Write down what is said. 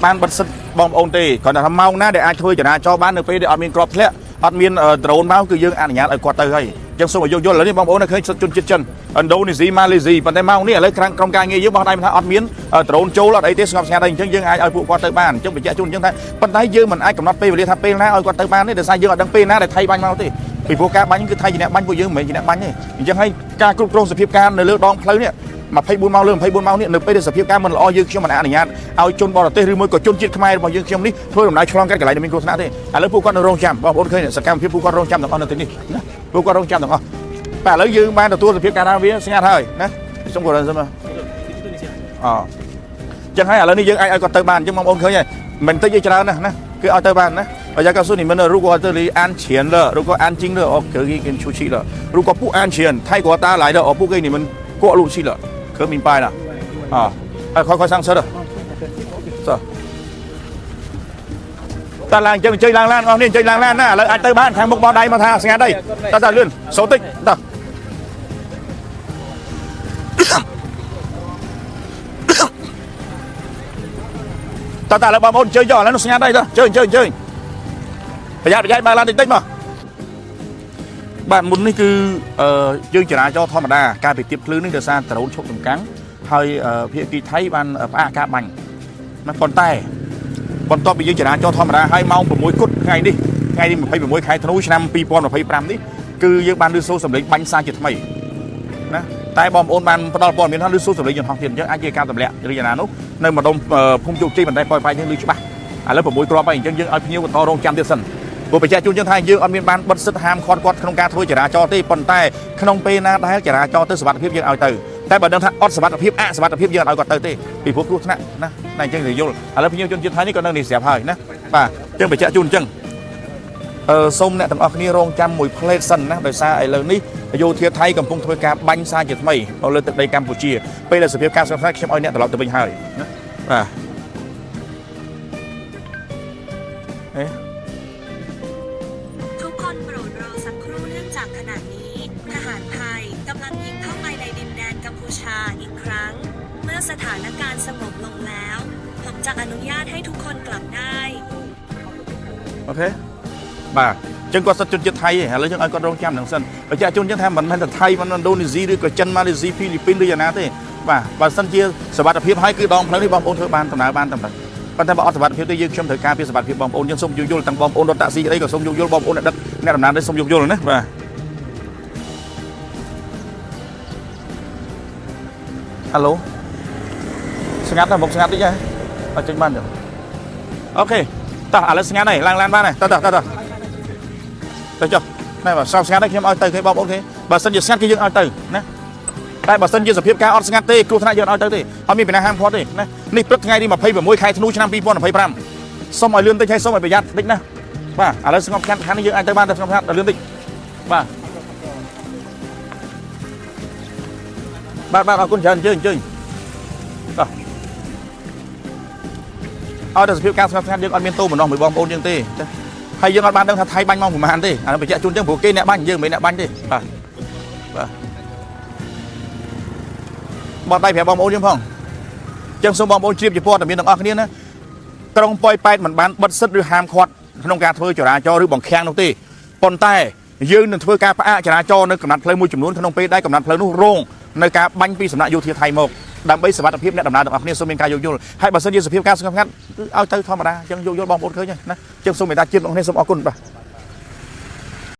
ត់បានបិទសិទ្ធបងប្អូនទេគ្រាន់តែថាម៉ោងណាដែលអាចធ្វើចរាចរណ៍បាននៅពេលដែលអត់មានក្របធ្លាក់អត់មានដ្រូនមកគឺយើងអនុញ្ញាតឲ្យគាត់ទៅហើយអញ្ចឹងសូមឲ្យយោគយល់ឥឡូវនេះបងប្អូននៅឃើញសិទ្ធជនជាតិចិនឥណ្ឌូនេស៊ីម៉ាឡេស៊ីប៉ុន្តែម៉ោងនេះឥឡូវក្រុមការងារយើងបោះដៃថាអត់មានដ្រូនចូលអត់អីទេស្ងប់ស្ងាត់អីអញ្ចឹងយើងអាចឲ្យពួកគាត់ទៅបានអញ្ចឹងបញ្ជាក់ជូនអញ្ចឹងថាប៉ុន្តែយើងមិនអាចកំណត់ពេលវេលាថាពេលណាឲ្យគាត់ទៅបានទេដោយសារយើងអត់ដឹងពេលណាដែលថៃបាញ់មកទេពីព្រោះការបាញ់គឺថៃជាអ្នកបាញ់ពួកយើងមិនមែនជាអ្នកបាញ់ទេអញ្ចឹងហើយការគ្រប់គ្រងសភាពការនៅលើដងផ្លូវនេះ24ម៉ោងលើ24ម៉ោងនេះនៅពេលដែលសភាពការមិនល្អយើងខ្ញុំមិនអនុញ្ញាតឲ្យជនបរទេសឬមួយក៏ជនជាតិខ្មែររបស់យើងខ្ញុំនេះធ្វើដំណើរឆ្លងកាត់កន្លែងដែលមានគ្រោះថ្នាក់ទេឥឡូវពួកគាត់នៅរងចាំបងប្អូនឃើញសកម្មភាពពួកគាត់រងចាំទាំងអស់នៅទីនេះណាពួកគាត់រងចាំទាំងអស់តែឥឡូវយើងបានទទួលសភាពការថាវាស្ងាត់ហើយណាសូមគាត់សិនមកអចឹងហើយឥឡូវនេះយើងអាចឲ្យគាត់ទៅបានអញ្ចឹងបងប្អូនឃើញហើយមិនតិចទេច្រើនណាស់ណាគឺឲ្យទៅបានណា我要告诉你们的，如果这里安全了，如果安静了，哦，可以跟出去了；如果不安全，泰国打来的，我不给你们过路去了，可明白了？啊，哎，快快上车了，走。តើឡើងអញ្ចឹងអញ្ជើញឡើងឡានអស់នេះអញ្ជើញឡើងឡានណាឥឡូវអាចទៅបានខាងមុខបោះដៃមកថាស្ងាត់អីតើតើលឿនសូតិចតើតើតើឥឡូវបងប្អូនអញ្ជើញចុះឥឡូវនោះស្ងាត់អីតើអញ្ជើញអញ្ជើញអញ្ជើញប្រយ័ត្នប្រយ័ត្នបើកឡានតិចតិចមកបាទមុននេះគឺអឺយើងចរាចរណ៍ធម្មតាការពិទៀបភ្លឺនេះដោយសារដ្រូនឈប់សំកាំងហើយភាគីថៃបានផ្អាកការបាញ់ណាប៉ុន្តែ បន្ទាប់ពីយើងចរាចរណ៍ធម្មតាហើយម៉ោង6គត់ថ្ងៃនេះថ្ងៃទី26ខែធ្នូឆ្នាំ2025នេះគឺយើងបានឮសូរសម្លេងបាញ់សារជាថ្មីណាតែបងប្អូនបានផ្ដល់ព័ត៌មានថាឮសូរសម្លេងយន្តហោះទៀតអញ្ចឹងអាចជាការទម្លាក់ឬយ៉ាងណានោះនៅម្ដុំភូមិជោគជ័យបន្តែប៉ោយប៉ែតនេះឮច្បាស់ឥឡូវ6គ្រាប់ហើយអញ្ចឹងយើងឲ្យភ្ញៀវបន្តរងចាំទៀតសិនព្រោះបញ្ជាក់ជូនយើងថាយើងអត់មានបានបិទសិទ្ធហាមឃាត់គាត់ក្នុងការធ្វើចរាចរណ៍ទេប៉ុន្តែក្នុងពេលណាដែលចរាចរណ៍ទៅសុវត្ថិភាពយើងឲ្យទៅតែបើដឹងថាអត់សុវត្ថិភាពអសុវត្ថិភាពយើងអត់ឲ្យគាត់ទៅទេពីព្រោះគ្រោះថ្នាក់ណាតែអញ្ចឹងទៅយល់ឥឡូវភ្ញៀវជនជាតិថៃនេះក៏នៅនេះស្រាប់ហើយណាបាទអញ្ចឹងបញ្ជាក់ជូនអញ្ចឹងអឺសូមអ្នកទាំងអស់គ្នារងចាំមួយផ្លេតសិនណាដោយសារឥឡូវនេះយោធាថៃកំពុងធ្វើការបាញ់សារជាថ្មីនៅលើទឹកដីកម្ពុជាពេលដែលសភាពការស្ងប់ស្ងាត់ខ្ញុំឲ្យអ្នកត្រឡប់ទៅវិញហើយណាបាទអេ ทุกคนโปรดรอสักครู่เนื่องจากขณะนี้ ทหารไทยกำลังยิงเข้าไปในดินแดนกัมพูชาอีกครั้ง เมื่อสถานการณ์สงบลงแล้ว ผมจะอนุญาตให้ทุกคนกลับได้ OK បាទអញ្ចឹងគាត់សិតជនជាតិថៃឯងឥឡូវយើងឲ្យគាត់រងចាំនឹងសិនបញ្ជាក់ជូនអញ្ចឹងថាមិនមែនតែថៃមិនឥណ្ឌូនេស៊ីឬក៏ចិនម៉ាឡេស៊ីហ្វីលីពីនឬយ៉ាងណាទេបាទបើសិនជាសុវត្ថិភាពហើយគឺដងផ្លូវនេះបងប្អូនធ្វើបានដំណើរបានតែប៉ុណ្ណឹងប៉ុន្តែបើអត់សុវត្ថិភាពទេយើងខ្ញុំត្រូវការពីសុវត្ថិភាពបងប្អូនយើងសូមយោគយល់ទាំងបងប្អូនរត់តាក់ស៊ីអីក៏សូមយោគយល់បងប្អូនអ្នកដឹកអ្នកដំណើរនេះសូមយោគយល់ណាបាទហៅឡូស្ងាត់ណាស់មកស្ងាត់តិចហ៎អត់ចេញបានទេOK តោះឥឡូវស្ងាត់ហើយឡើងឡានបានហើយតោះតោះតោះតោះទៅចុះណែបាទស្ងប់ស្ងាត់ហើយខ្ញុំឲ្យទៅគេបងប្អូនគេបើសិនជាស្ងាត់គឺយើងឲ្យទៅណាតែបើសិនជាសភាពការអត់ស្ងាត់ទេគ្រោះថ្នាក់យើងអត់ឲ្យទៅទេអត់មានពីណាហាមឃាត់ទេណានេះព្រឹកថ្ងៃទី26ខែធ្នូឆ្នាំ2025សូមឲ្យលឿនតិចហើយសូមឲ្យប្រយ័ត្នតិចណាបាទឥឡូវស្ងប់ស្ងាត់ខាងនេះយើងអាចទៅបានតែស្ងប់ស្ងាត់ដល់លឿនតិចបាទបាទបាទអរគុណច្រើនអញ្ជើញអញ្ជើញតោះឲ្យតែសភាពការស្ងប់ស្ងាត់យើងអត់មានទោម្នោះមួយបងប្អូនយើងទេចាហើយយើងអត់បានដឹងថាថៃបាញ់មកប្រហែលទេអានោះបញ្ជាក់ជូនអញ្ចឹងព្រោះគេអ្នកបាញ់យើងមិនមែនអ្នកបាញ់ទេបាទបាទបត់ដៃប្រាប់បងប្អូនយើងផងអញ្ចឹងសូមបងប្អូនជ្រាបជាព័ត៌មានទាំងអស់គ្នាណាក្រុងប៉ោយប៉ែតមិនបានបិទសិទ្ធឬហាមឃាត់ក្នុងការធ្វើចរាចរណ៍ឬបង្ខាំងនោះទេប៉ុន្តែយើងនឹងធ្វើការផ្អាកចរាចរណ៍នៅកំណាត់ផ្លូវមួយចំនួនក្នុងពេលដែលកំណាត់ផ្លូវនោះរងនៅការបាញ់ពីសំណាក់យោធាថៃមកដើម្បីសុវត្ថិភាពអ្នកដំណើរទាំងអស់គ្នាសូមមានការយោគយល់ហើយបើសិនជាសភាពការស្ងប់ស្ងាត់គឺឲ្យទៅធម្មតាអញ្ចឹងយោគយល់បងប្អូនឃើញហើយណាអញ្ចឹងសូមមេត្តាជាតិបងប្អូនសូមអរគុណបាទ។